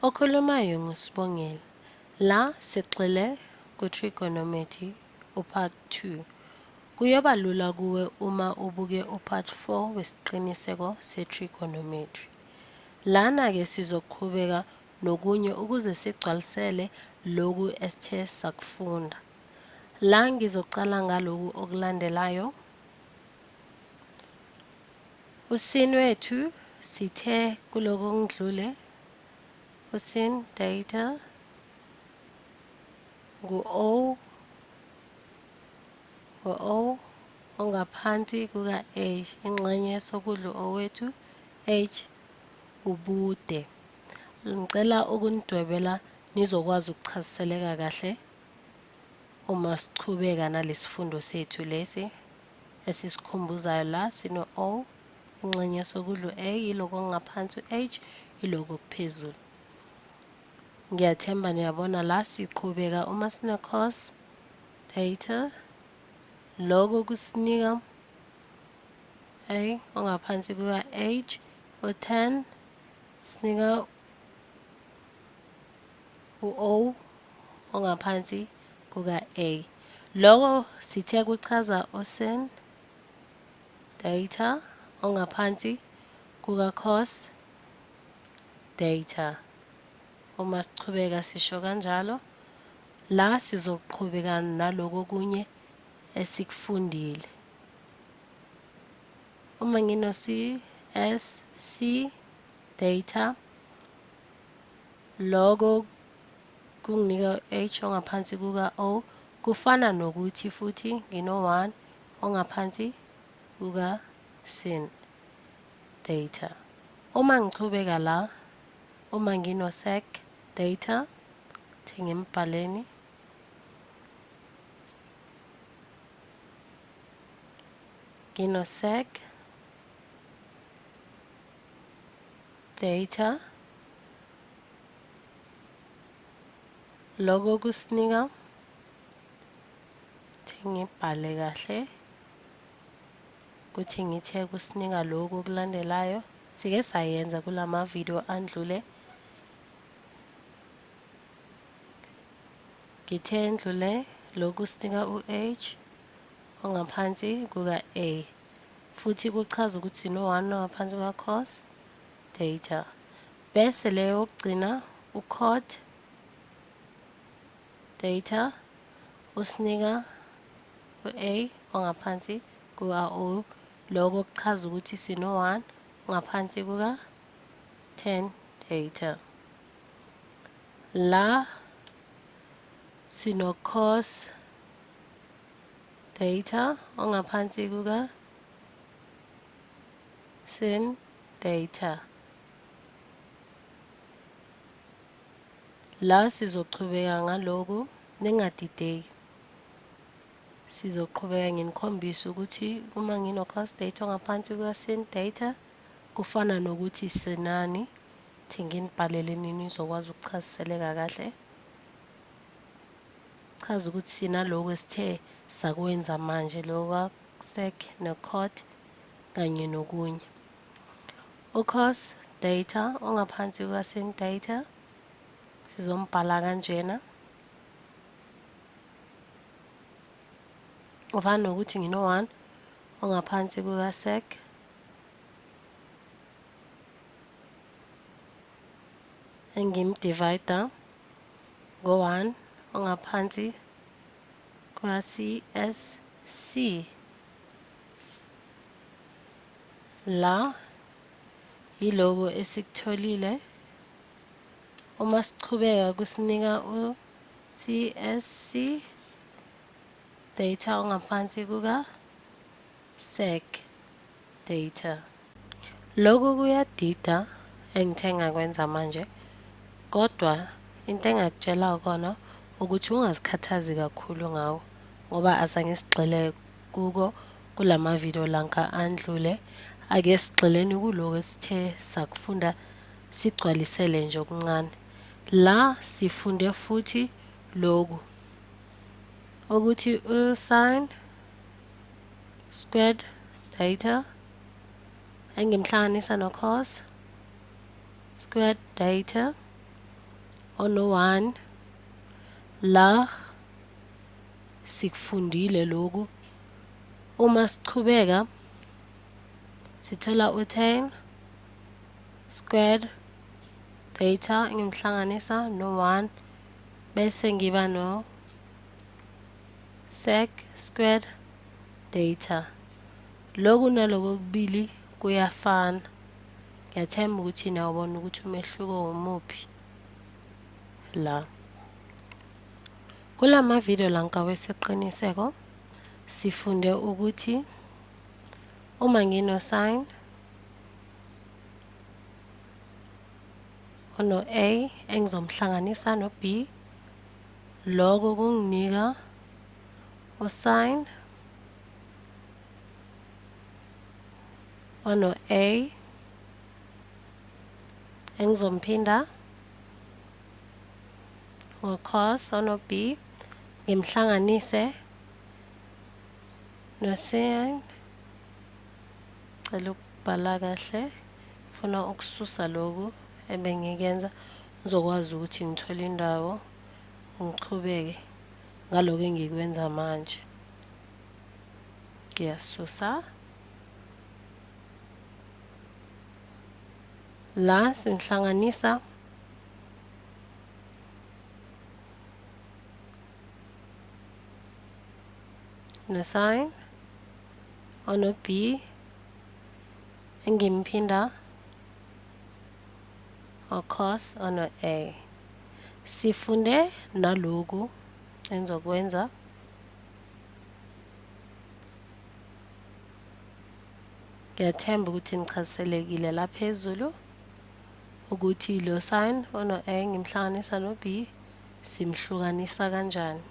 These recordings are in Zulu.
Okhulumayo nguSibongile. La sigxile ku-Trigonometry uPart 2. Kuyoba lula kuwe uma ubuke uPart 4 wesiqiniseko se-Trigonometry. Lana-ke sizoqhubeka nokunye ukuze sigcwalisele loku esithe sakufunda. La ngizoqala ngaloku okulandelayo. Usin wethu sithe kuloko okudlule usin theta ngu-O ngu-O ongaphansi kuka-H, ingxenye yesokudla u-O wethu, H ubude. Ngicela ukunidwebela nizokwazi ukuchaziseleka kahle uma siqhubeka nalesifundo sethu lesi esisikhumbuzayo. La sino-O ingxenye yesokudla u-A yiloko okungaphansi, u-H yiloko okuphezulu. Ngiyathemba niyabona la siqhubeka uma sine-cos theta, lokho kusinika A ongaphansi kuka-H, u-10 sinika u-O ongaphansi kuka-A. Lokho sithe kuchaza u-sin theta ongaphansi kuka-cos theta. Uma siqhubeka sisho kanjalo, la sizoqhubeka naloko okunye esikufundile. Uma ngino-C S C theta, loko kunginika u-H ongaphansi kuka-O, kufana nokuthi futhi ngino-1 ongaphansi kuka-sin theta. Uma ngiqhubeka la, uma ngino-sec theta, thi ngimbhaleni ngino-sec theta, loko kusinika, thi ngibhale kahle kuthi ngithe kusinika lokhu okulandelayo sike sayenza kulama video andlule. Ngithe ndlule lokhu sinika u-H ongaphansi kuka-A, futhi kuchaza ukuthi sino-1 ongaphansi kuka-cos theta, bese leyo yokugcina u-cot theta usinika u-A ongaphansi kuka-O, lokho kuchaza ukuthi sino-1 ngaphansi kuka-tan theta. La sino-cos theta ongaphansi kuka sin theta. La sizoqhubeka ngaloku, ningadideki. Sizoqhubeka nginikhombise ukuthi uma ngino-cos theta ongaphansi kuka-sin theta kufana nokuthi sinani. Thi nginibhalele nini nizokwazi ukuchaziseleka kahle. Chaza ukuthi sinaloku esithe sakwenza manje, lokwa-sec ne-cot kanye nokunye. U-cos theta ongaphansi kuka-sin theta sizombhala kanjena. Ufana nokuthi ngino-1 ongaphansi kuka-sec engimdivida ngo-1 ongaphansi kuka-CSC. La yiloko esikutholile. Uma siqhubeka kusinika u-CSC theta ongaphansi kuka sec theta. Lokhu kuyadida engithe ngakwenza manje, kodwa into engakutshela kona ukuthi ungazikhathazi kakhulu ngawo ngoba azange sigxile kuko kulama video lanka andlule. Ake sigxileni kuloko esithe sakufunda, sigcwalisele nje okuncane. La sifunde futhi lokhu ukuthi u-sin squared theta engimhlanganisa no-cos squared theta ono-1. La sikufundile lokhu. Uma sichubeka sithola u-tan squared theta ngimhlanganisa no-1, bese ngiba no sec squared theta. Lokhu naloko kubili kuyafana. Ngiyathemba ukuthi niyawubona ukuthi umehluko umuphi la. Kulama video lanka wesiqiniseko sifunde ukuthi uma ngino sin ono A engizomhlanganisa no B, lokho kunginika usin ono A engizomphinda ngo-cos ono B, ngimhlanganise no sin. Cela ukubhala kahle, funa ukususa lokhu ebengikuyenza, ngizokwazi ukuthi ngithole indawo ngiqhubeke ngaloko engikwenza manje. Ngiyasusa la, singihlanganisa no sin ono B engimphinda o cos ono A. Sifunde naloku engizokwenza. Ngiyathemba ukuthi nichaziselekile la phezulu ukuthi lo sin ono A ngimhlanganisa no B simhlukanisa kanjani.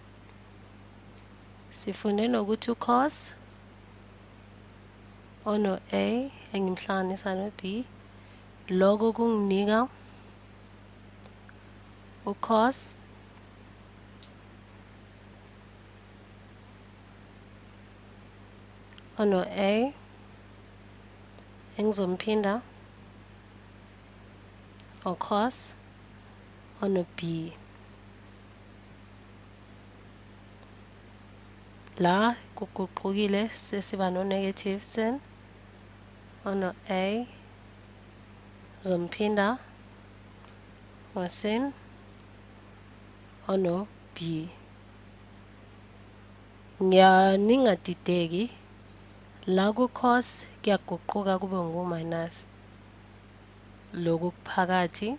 Sifunde nokuthi ucos ono A engimhlanganisa no B, lokho kunginika ucos ono A engizomphinda ocos ono B. La kuguqukile, sesiba no negative sin ono A, zomphinda ngosin ono B. Ningadideki, la ku cos kuyaguquka kube ngu minus lokhu kuphakathi.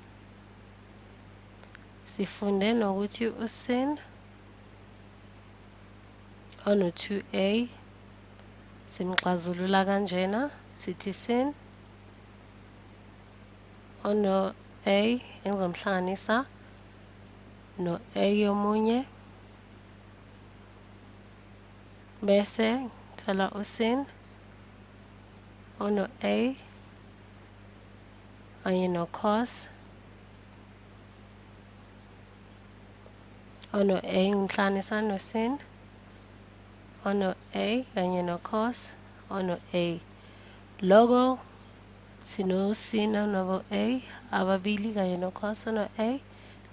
Sifunde nokuthi usin ono 2a simxazulula kanjena, sithi sin ono A engizomhlanganisa no A yomunye, bese thola usin ono A kanye no cos ono A ngihlanganisa no sin ono A kanye no cos ono A. Loko sino sin ono A ababili kanye no cos ono A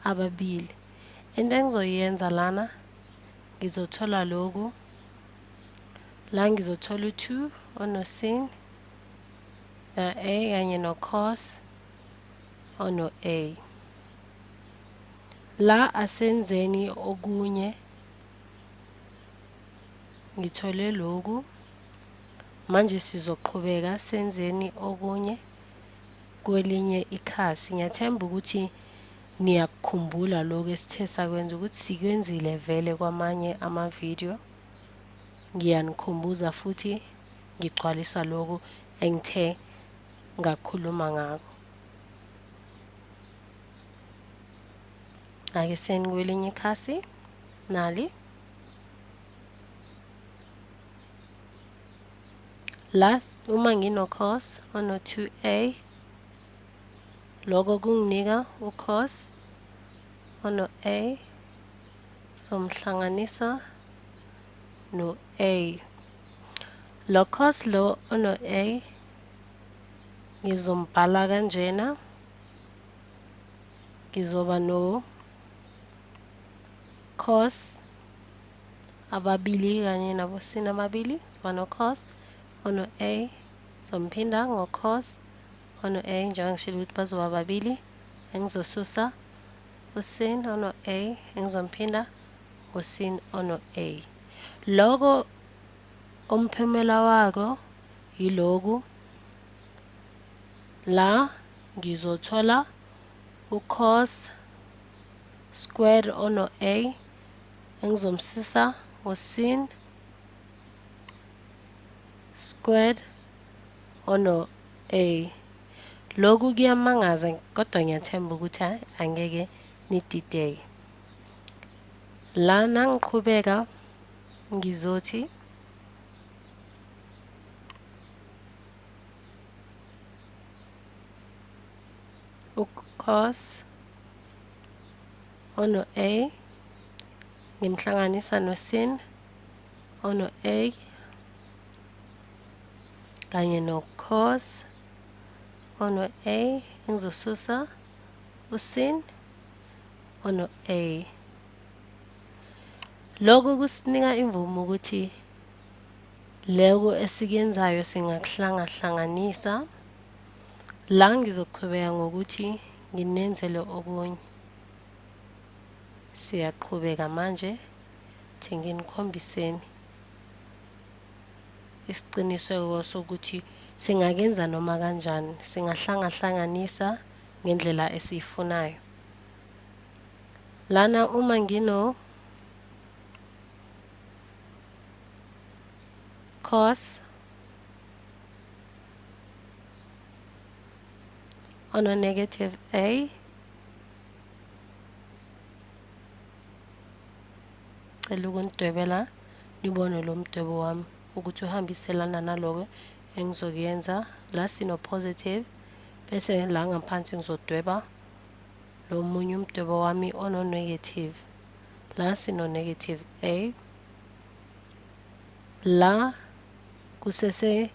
ababili. Into engizoyenza lana, ngizothola lokhu la, ngizothola u-2 ono sin na A kanye no cos ono A. La asenzeni okunye, ngithole lokhu. Manje sizoqhubeka senzeni okunye kwelinye ikhasi. Ngiyathemba ukuthi niyakukhumbula lokhu esithe sakwenza, ukuthi sikwenzile vele kwamanye amavidiyo. Ngiyanikhumbuza futhi ngigcwalisa lokhu engithe ngakhuluma ngako. Ake seni kwelinye ikhasi nali. Last uma ngino cos ono 2a, lokho kunginika ucos ono A, somhlanganisa no A. Lo cos lo ono A ngizombhala kanjena, ngizoba no cos ababili kanye nabo sin ababili, siba no cos ono a, somphinda ngo cos ono a, njengoba ngishilo ukuthi bazoba babili, engizosusa usin ono a, engizomphinda ngosin ono a. Loko umphumela wako yiloku la ngizothola ucos squared ono a, engizomsisa ngosin squared ono a. Lokhu kuyamangaza kodwa ngiyathemba ukuthi angeke nidideke. La nangiqhubeka ngizothi ucos ono a ngimhlanganisa no sin ono a kanye no cos ono a, engizosusa usin ono a. Lokhu kusinika imvumo ukuthi leko esikuyenzayo singakuhlangahlanganisa. La ngizoqhubeka ngokuthi nginenzele okunye. Siyaqhubeka manje, thi nginikhombiseni isiqiniseko sokuthi singakenza noma kanjani, singahlangahlanganisa ngendlela esiyifunayo. Lana uma ngino cos ono negative a, cela ukunidwebela nibone lo mdwebo wami ukuthi uhambiselana naloko engizokuyenza. La sino positive, bese la ngaphansi ngizodweba lo munye umdwebo wami ono negative. La sino negative a, la kusese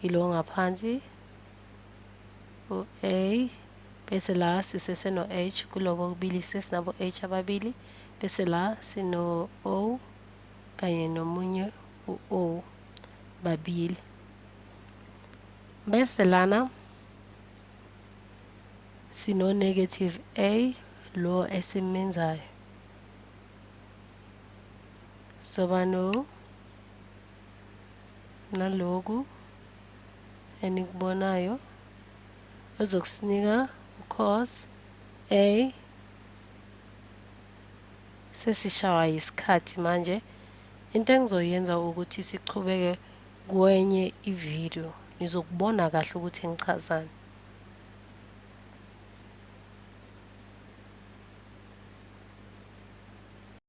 ilo ngaphansi u a, bese la sisese no h, kulobo kubili sesinabo h ababili, bese la sino o kanye nomunye u o babili. Bese lana sino negative a lo esimenzayo, soba no naloku enikubonayo ozokusinika ucos a. Sesishawa isikhathi manje. Into engizoyenza ukuthi siqhubeke kwenye ivideo, nizokubona kahle ukuthi ngichazani.